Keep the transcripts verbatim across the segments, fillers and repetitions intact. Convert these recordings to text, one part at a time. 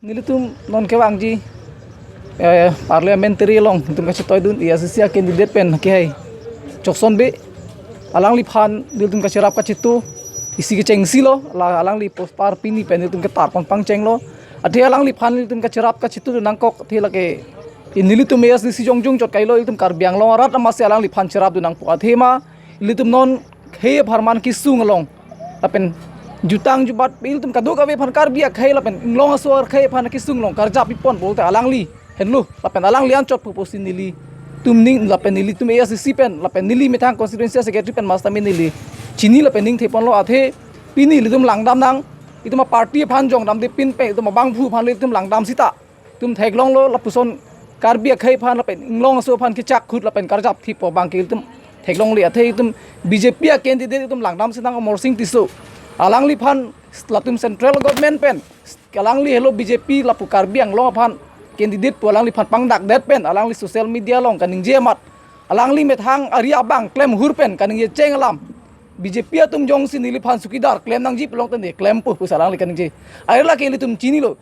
Nelitum non kevangji, eh, parliamentary along itum kachetoidun, A I C C a candidate pen kehai Jokson Bey. Alangliphan nelitum kacherap kachetu, isi kechengsi lo, la alangli post par pini pen nelitum ketar pon pangcheng lo. Athe alangliphan nelitum kacherap kachetu nangkok, athe lake nelitum A I C C jongjung chot kailo, ilitum Karbi Anglong arat amatsi alangliphan cherapdun nangpo. Athema ilitum non khei apharman kesung along, lapen jutang jubat ilitum kadokave aphan, Karbi akhei lapen Inglong aso akhei aphan kesung along karjap pipon pulote alangli henlo, lapen alangli anchot pupusi nelitum ning, lapen nelitum A I C C pen, lapen neli methang constituency secretary pen masta me neli chini lapen ningthepon lo. Athe pini ilitum langdam nang, itum aparty aphan jongdamde pinpe, itum abangphu aphan ilitum langdam sita itum theklonglo, lapuson Karbi akhei aphan lapen Inglong aso aphan kechak khut lapen karjap thipo abangke itum theklongle. Athe itum B J P a candidate itum langdam sinang Amarsing Tisso. Alangliphan latum central government pen, alangli helo B J P lapu Karbi Anglong aphan candidate pu alangliphan pangdakdet pen, alangli social media along kaningje amat, alangli methang ari abang klem hur pen kaningje cheng alam, B J P atum jongsi neliphan chowkidar klem nangji pulote ne klempo pusi alangli kaningje. Ahirla ke ilitum chinilo.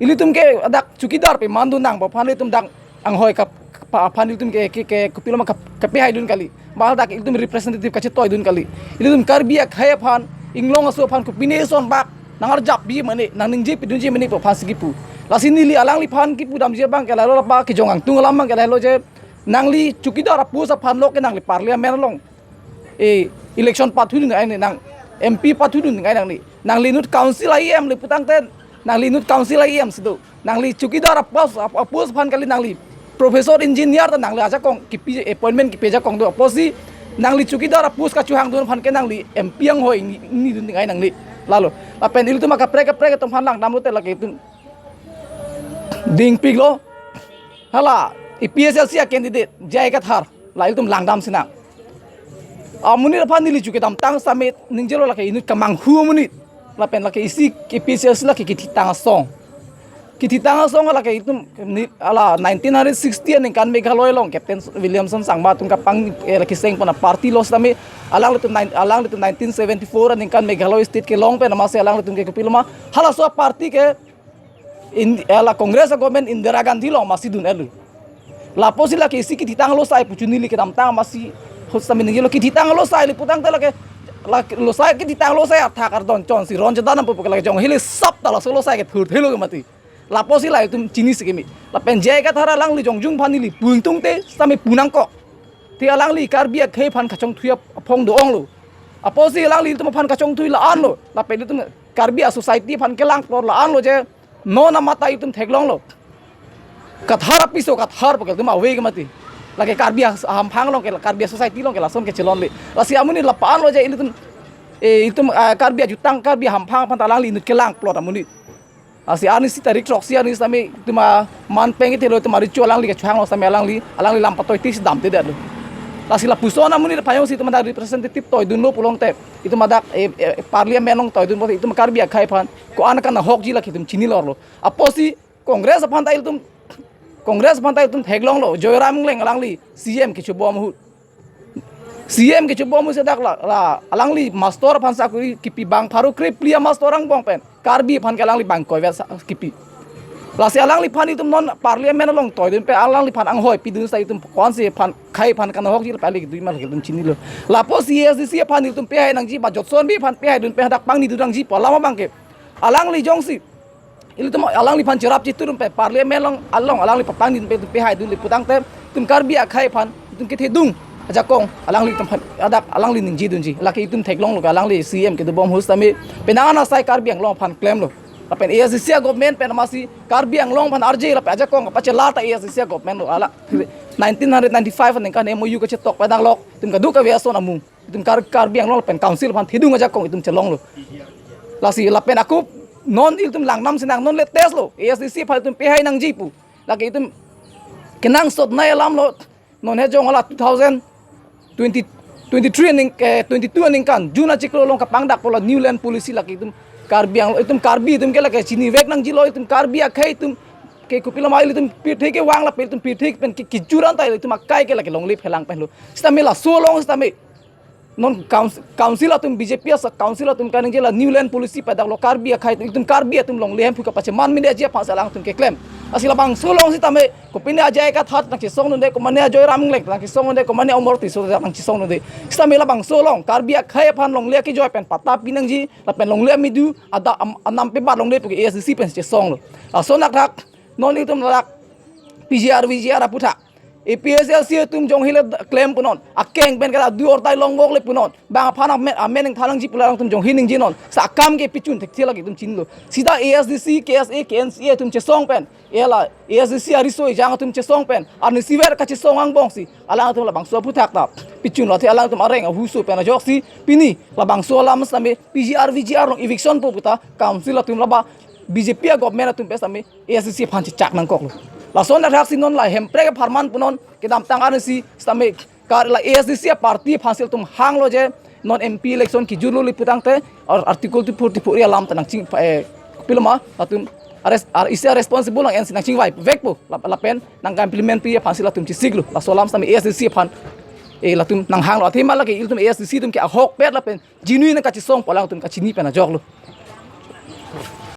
Ilitum ke dak chowkidar pemandun nangpo aphan ilitum dak anghoi kap-, pa-, aphan ilitum ke, ke, ke kopiloma kap-, kapehaidun kali. Ba dak ilitum representative kachetoidun kali. Ilitum Karbi akhei aphan, Inglong aso aphan kopine son bak nangarjapji mane, nangningje pidunji mane pu aphansi kipu. Lasi neli alangliphan kipudamji abangke lahelo, ba kejong angtung alam abangke lahelo je, nangli chowkidar a-post aphan lo ke nangli parliament along e election pathudun ai ne, nang M P pathudun ai nangli. Nangli inut council a-E M le putangte, nangli inut council a-E M si do. Nangli chowkidar a-post, a-, a-post aphan kali, nangli professor, engineer ta nangli ajakong kipi, appointment kipi ajakong do. Apotsi nangli chowkidar a-post kachohangdun aphan ke nangli M P anghoi ni, nidun ai nangli. Lalo lapen ilitum akaprek kaprek atum aphan langdamlote lake itum dingpiklo. Hala A P H L C a candidate J I Kathar, la ilitum langdam sinang. Amonit aphan neli chu kedamtang sitame ningjelo, lake inut kemanghu amonit. Lapen lake isi A P H L C lake kithitang asong. Kithitang asong lake itum ni, hala nineteen hundred sixty aningkan Meghalaya along Captain Williamson Sangma atum kapang, eh, lake seng pona party lo sitame, alanglitum nine, alanglitum nineteen seventy-four aningkan Meghalaya state kelong pen amatsi alanglitum ke kopiloma, halaso a-party ke in, eh, la Congress a-government Indira Gandhi along amatsi dun-etlo. Lapusi lake isi kithitang losai pu chu neli kedamtang amatsi hut sitame ningjelo, kithitang losai le putangte lake, lake losai, kithitang losai athak ardon chonsi ron chedan ampo ke lake jong hili sap ta laso losai ke thurthelo ke mati. Lapusi la itum chinisi keme. Lapen J I Kathar alangli jongjung aphan neli pu ingtungte sitame pu nangkok. Te alangli Karbi akhei aphan kachongthui aphong do-onglo. Apotsi alangli itum aphan kachongthui la-anlo. Lapen itum Karbi a-society aphan kelangplot la-anlo je, non amat ta itum theklonglo. Kathar apiso Kathar pu ke itum ave ke mati. Lake Karbi a-, hamphang along ke, Karbi a-society along ke lason ke chelonle. Lasi amonit la pa-anlo je ilitum, eh, itum, ah, Karbi ajutang, Karbi hamphang aphan ta alangli inut kelangplot amonit. Lasi arnisi tarik throksi arni sitame itum aman peng ithelo, itum arecho alangli kachohanglo sitame alangli, alangli lam patoi tisi damtedetlo. Lasi lapuson amonit aphan jongsi itum adak representative toidunlo pulote, itum adak, eh, eh, parliament along toidun pulote itum Karbi akhei aphan ko-an kanahokji lake itum chinilorlo. Apotsi Congress aphan ta ilitum, Congress aphan ta ilitum theklonglo, Joyram Engleng alangli C M kechobom ahut. C M kechobom ahut si dak la, la alangli mastor aphan sakori kipi bang pharo krephli a-mastor angbong pen Karbi aphan ke alangli bang koivet sa kipi. Lasi alangliphan itum non parliament along toidun pen alangliphan anghoi pidun sita itum ko-ansi aphan khei aphan kanahokji lapen alangli kedui ma lake itum chinilo. Lapusi A I C C aphan itum pehai nangji, ba Jokson Bey aphan pehaidun pen hadak pangnidun nangji pu alam abangke alangli jongsi ilitum alangliphan cherap chetudun pen parliament along, along alangli papangdun pen itum pehaidunle putangte itum Karbi akhei aphan itum kethedung ajakong alanglitum aphan hadak alangli ningjedunji. Lake itum theklonglo ke alangli C M kedobom ahut sitame penang an asai Karbi Anglong aphan klemlo. Lapen A I C C a-government pen amatsi Karbi Anglong aphan arje lapen ajakong kapachela ta A I C C a-government lo, hala nineteen hundred ninety-five aningkan M O U kachetok pen danglok itum kadokave ason amung itum Kar-, Karbi Anglong lapen council aphan thedung ajakong itum chelonglo. Lasi lapen ako non ilitum langdam sinang, non latest lo A I C C aphan itum pehai nangji pu. Lake itum kenangsot nai alam lo, non he jong hala two thousand twenty, twenty-three aning, eh, twenty-two aningkan June achiklo along kapangdakpo la new land policy, lake itum Karbi Anglong, itum Karbi itum ke lake chinivek nangjilo, itum Karbi akhei itum ke kopiloma ilitum pirthe kevang lapen itum pirthe pen ke kijuran ta ilitum akai ke lake longle phelang penlo. Sitame laso along sitame non council, council atum, B J P asa council atum kaningje la new land policy padaklo Karbi akhei atum, itum Karbi atum longle hemphu kapacheman mene aji aphan si alangtum keklem. Lasi labangso along sitame kopine a J I Kathar nangchesong dunde, komane a Joyram Engleng nangchesong dunde, komane Omor Tisso nangchesong dunde. Sitame labangso along Karbi akhei aphan longle akejoi pen patta pinangji, lapen longle amidu ada am, anam pe bat longle puke A S D C pen chesonglo. Lason athak non itum ladak P G R, V G R aputhak A P H L C atum jong hile klem punon. Akeng pen kada do or die long gok le punon. Bang aphan amen, amen ingthan nangji pu alangtum jong hi ningjenon. Sa akam ke pichun thekthe lake itum chinilo. Sita A S D C, K S A, K N C A atum chesong pen, ela A S D C ariso ejang atum chesong pen, arnisi ver kachesong angbong si alangtum labangso aputhak ta pichun lo, athe alangtum areng ahuso pen ajoksi pini labangso alam sitame P G R, V G R along eviction po puta council atum laba B J P a government atum pen sitame A S D C aphan chechak nangkoklo. Lason athak si non la Hemprek apharman punon, kedamtang arnisi sitame kar la A S D C a party aphan si latum hanglo je non M P election kejutlo le putangte, or Article two forty-four A alam ta nangching, eh, piloma latum arrest, ar isi a responsible nang-en si nangchingvai vekpo, lap-, lapen nangka-implement pi aphan si latum chesiklo. Laso alam sitame A S D C aphan, eh, latum nanghanglo. Athema lake ilitum A S D C atum ke ahokpet lapen genuine nangkachesong pu alangtum kachini pen ajoklo.